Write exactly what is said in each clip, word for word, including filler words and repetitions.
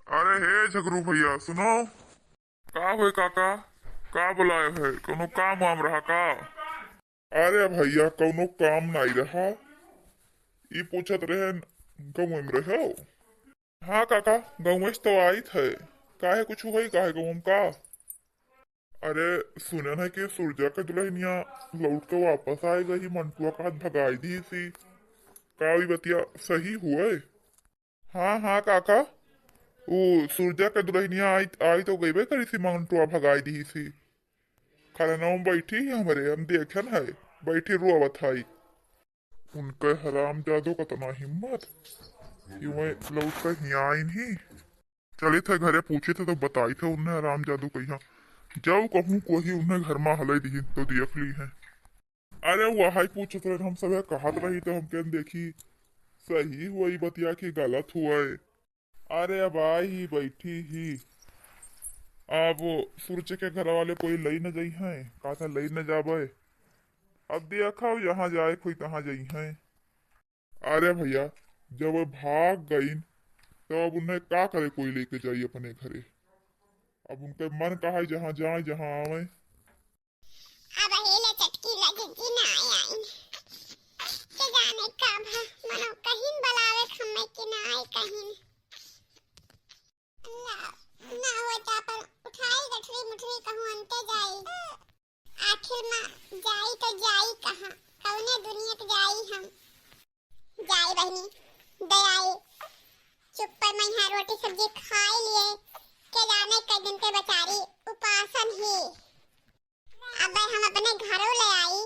अरे हे झगरू भइया, सुनो। का होय काका, का बोलाए है? कौनो काम वाम रहा का? अरे भइया, कौनो काम नाई रहा। ई पूछत रहे, गाँव में रहो? हाँ काका, गाँव में तो आइत है। काहे, कुछ होई काहे गाँव में का? अरे सुने न कि सुरजा के दुलहिनिया लौट के वापस आए गई, मंटुआ का हाथ भगाई दी सी। का ई बतिया सही हुए? हाँ, हाँ काका, ऊ सुरजा के दुलहिनिया आई, आई तो गईबे करी सी, मंटुआ भगाई दी सी। खलनवा में बैठी ही हमरे, हम देखन है, बैठी रोवत है। उनके हरामजादो का तना हिम्मत कि वह लौट के हियाँ आइन ही। चलित है घरे, पूछित है तो बताइत है उन्हें हरामजादो कहिया। जाऊ कहूँ कोही उन्हें घर में हलई दिही तो देख ली है। अरे वही पूछत रहे, हम सब कहत रही तो हम कहन देखी सही हुई बतिया कि गलत हुआ है। अरे अब आई ही बैठी ही। अब सुरज के घर वाले कोई लई न जाई हैं, कहा था लई न जाबे। अब देखा जहाँ जाए कोई तहाँ जाई हैं। अरे भइया, जब वे भाग गईन, तब अब उन्हें का करे कोई लेके जाई अपने घरे? अब उनके मन कहा है जहाँ जाए, जहाँ आवे। अब हिले चटकीला जिज्जी ना आइन। के जाने कब मनो कहिन बुलावे हमें कि ना आए कहिन। अल्लाह, ना हो तो अपन उठाई गठरी मुठरी कहूँ अंते जाई। आखिर में जाई तो जाई कहाँ, कौने दुनिया के जाई हम। जाई बहनी, दे आई। चुप पर मैं यहाँ रोटी सब्जी खाई लिए, के जाने कई दिन के बेचारी उपासन ही। अबे हम अपने घरों ले आई,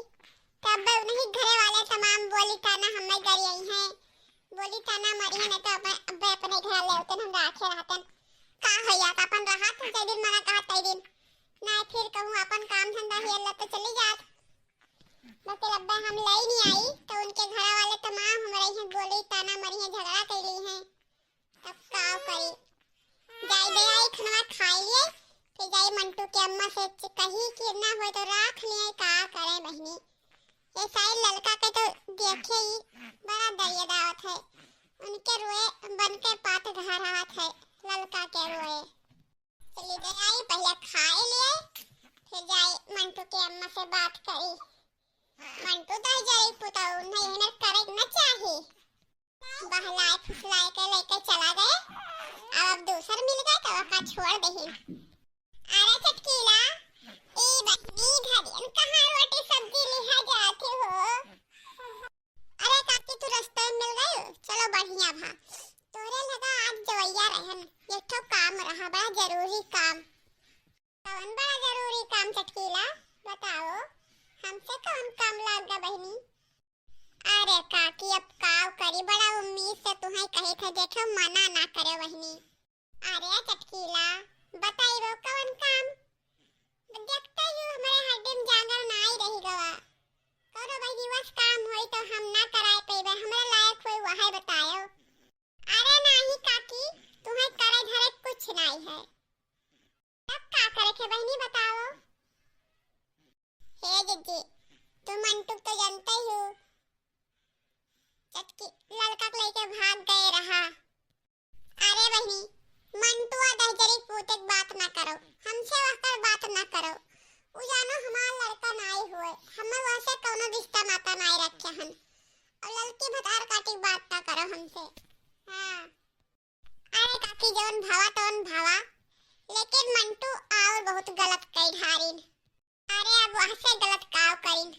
तो अबे उन्हीं घरे वाले तमाम बोली ताना हमें गरियाई हैं, बोली ताना मारी है, नहीं तो अबे, अबे अपने घर ले होते हम राखे रहतन। का हो जात अपन रहा था, जय दिन मना कहा तय दिन, ना फिर कहूँ अपन काम धंधा ही अल्लाह तो चली जात। लेकिन अबे हम ले नहीं आई, तो उनके घर वाले तमाम हमारे यहाँ बोली ताना मारी है, झगड़ा कर ली हैं। तब का करी? जाई दे आई, खनवा खाई लिए, फिर जाई मंटू के अम्मा से च-, कही कि ना होय तो राख लिए, का करे बहनी। ये साइड ललका के तो देखे ही बड़ा दरियादावत है, उनके रोए बन के पात घर हाथ है ललका के रोए। चली दे आई, पहले खाई लिए, फिर जाई मंटू के अम्मा से बात करी। मंटू तो जरी पुताऊ नहीं है ना, करे न चाही। बहलाए फुसलाए के लेके चला गए। अब, अब दूसर मिल गए तो ओका छोड़ देही। अरे चटकीला, ए बहनी, घरियन कहाँ रोटी सब्जी लिहा जाती हो? अरे काकी, तू रस्ते में मिल गई, चलो बढ़िया भा। तोरे लगा आज जवैया रहन, एक ठो काम रहा, बड़ा जरूरी काम। कौन बड़ा जरूरी काम चटकीला, बताओ, हमसे कौन काम लाग गा बहनी? अरे काकी, अब काव करी, बड़ा उम्मीद से तुम्हें कहे थे, देखो मना ना करे बहनी। अरे चटकीला, बताइबो कौन काम? देखते ही हमारे हड्डी में जांगर ना आई रही गवा। कौनो बहिनी वस काम होई तो हम ना कराए पइबे, हमरे लायक होई वहे बतायो। अरे नाही काकी, तुम्हें करे धरे कुछ नाही है। तब का करे के बहिनी बताओ? हे जिज्जी, तू मंटू तो जानते ही हो, चटकी ललका के लेके भाग गए रहा। अरे बहिनी, मंटुआ दहजरी पूते के बात ना करो, हमसे वहकर बात ना करो। उ जानो हमार लड़का नाई हुए, हमें वहसे कौनो रिश्ता नाता नाई रखे हन। और ललकी भतार काटी के बात ना करो हमसे। हाँ। अरे काकी, जौन भावा तौन भावा, लेकिन मंटू और बहुत गलत कई ढारिन। अरे अब वहसे गलत काव करिन,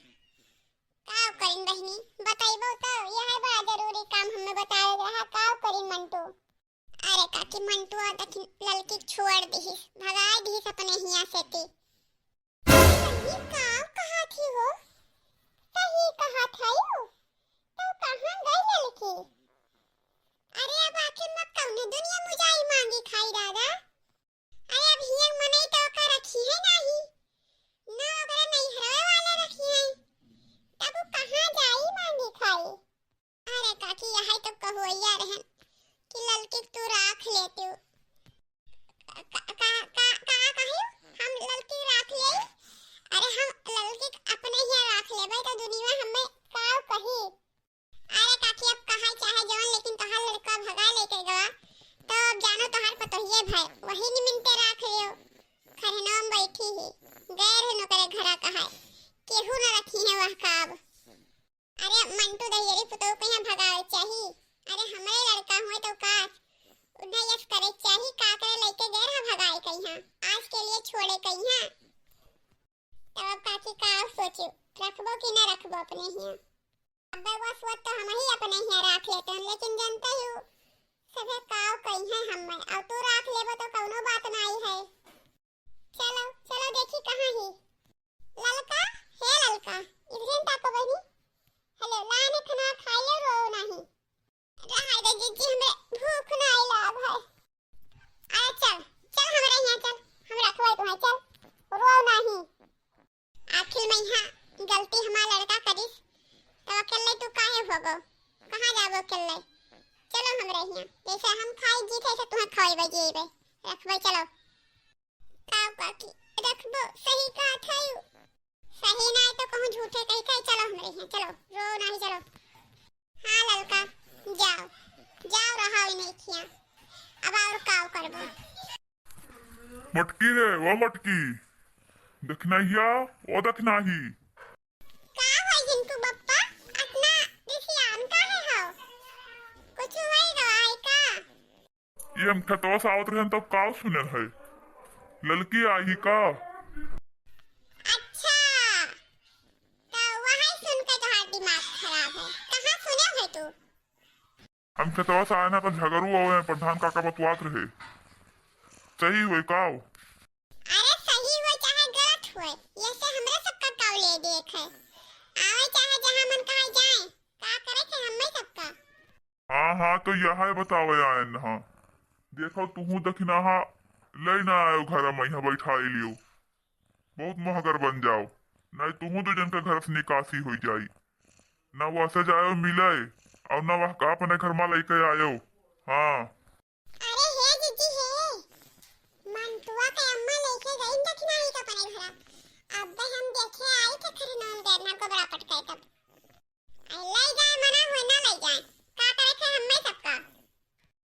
काव करिन बहिनी, बतइबो तो, यह बड़ा जरूरी काम हमें बतावे के रहा, काव करिन मंटू। अरे काकी, मंटुआ देखिन ललकी छोड़ दिहिस, भगाए दिहिस अपने हिया से ती। ये काव कहा थी हो? सही कहा था यू। तो कहाँ गई ललकी? अरे अब आखिर में कौने दुनिया में जाई मांगी खाई दादा? अरे अब हियां मनई तो ओका रखी है नाही, ना ओकरे नैहरवे वाले रखी है, तब उ कहाँ जाई मांगी खाई? अरे काकी, यही तो कहुवैया रहन कि ललकी तू राख लेतू। का, का, का, का कही? हम ललकी राख लेई? अरे हम ललकी अपने हिया राख लेबे तो दुनिया हमें काव कही? अरे काकी, अब कहा चाहे जवन, लेकिन तोहार लड़का भगा लेके गवा, तो अब जा भाई, वही निमित्ते राख लियो। खरना में बैठी ही, गैर है नोकरे घरा कहाए, केहू न रखी है वह काब। अरे मंटू दहियरी पुतोह कहिया भगावे चाही। अरे हमरे लड़का हुए तो काश, उन्हें यस करे चाही, का करे लइके गैर है भगाए कहिया, आज के लिए छोड़े कहिया। तब अब काकी का सोचू, रखबो कि ना रखबो अपने हिया। अब बस वो तो हम ही अपने हिया राख लेते हैं, लेकिन जानते ही हो, सभे काव कही है हम में, अब तू राख लेबो तो कौनो बात ना आई है। चलो, चलो देखी कहाँ ही। ललका, हे ललका, इधरे ताको बहनी। हेलो, लाने खाना खाई लो, रो नहीं। रहाई दे जीजी, हमरे भूख नाई लाग है। अरे चल, चल हमरे यहाँ चल, हम रखवाई तुम्हें, चल, रो नहीं। आखिर में यहाँ गलती हमार लड़का करिस, तो अकेले तू काहे होगो? कहाँ जाबो अकेले? चलो हमरे यहाँ, जैसे हम खाई जी थे, ऐसे तुम्हें खवाई बजे बे, रखबे, चलो। का काकी, रखबो, सही कहा था यू। सही ना है तो कहूँ झूठे कही था, चलो हमरे यहाँ, चलो, रो नहीं, चलो। हाँ ललका, जाओ, जाओ रहाओ इन्हें खिया, अब और काव करबो। मटकी रे, ओ मटकी, दखिनहिया, ओ दखिनही। का होई झिनकू बप्पा, अतना रिसियान काहे हो? कुछ होई गवा है का? ये हम खेतवा से आवत रहन तब काव सुनल है, ललकी आई का? अच्छा, तो वही सुन के तोहार दिमाग खराब है। कहाँ सुने है तू? हम खेतवा से आए ना तो झगड़ू आवे हैं, प्रधान काका बतवात रहे। सही हुए काव? अरे सही हुए चाहे गलत हुए, ये से हमरे सबका काव ले देख है। आवे चाहे जहाँ मन कहा जाए, का करे थे हमें सबका। हाँ, हाँ, तो यह बतावे आयन हा। देखो, तुहू दखिनहा ले ना आयो घर में, यहाँ बैठाई लियो। बहुत महगर बन जाओ, नहीं तुहू दो जन के घर से निकासी हो जाई। ना वैसे जायो मिले, और ना वह का अपने घर में लेके आयो। हाँ। अरे हे जीजी हे, मंटुआ के अम्मा लेके गई दखिनही का अपने घर। अब हम देखे आई थे खरी नौन गैरना को बड़ा पटकाए तब। आई ले जाए मना हुए ना ले जाए। का करे थे हमें सबका?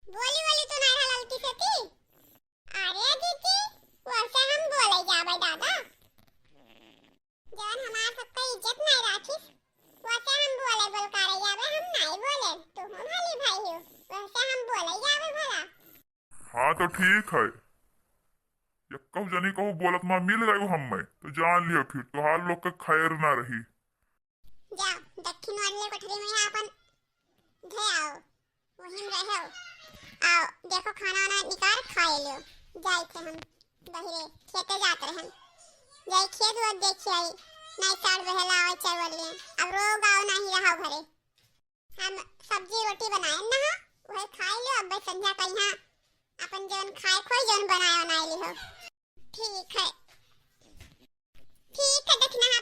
बोली बोली तो नहीं रहा ललकी से ती। अरे जीजी, वैसे हम बोले जाबे दादा। जवन हमार सबका इज्जत नहीं राखिस, वैसे हम बोले बोल करे जाबे, हम नहीं बोले। तुम भली भाई हो, वैसे हम बोले जाबे भला। हाँ तो ठीक है, यक्कहु जनी कहू बोलत मा मिल गयो हम्मे, तो जान लियो फिर तोहार लोग के खैर ना रही। जाओ, दक्षिण वाले कोठरी में आपन धे आओ, वहीं में रहो। आओ, देखो खाना वाना निकाल खाए लियो। जाई थे हम बहिरे, खेते जात रहन। जाई खेत वत देखी आई, नहीं साड़ बहला आवे चाहे बोलिए। अब रोग आओ नहीं रहो घरे। हम सब्जी रोटी बनाए ना हो, वही खाए लियो। अब संध्या का यहाँ अपन जौन खाए खोई जौन बनाए बनाए लियो। ठीक है, ठीक है, दखिनहा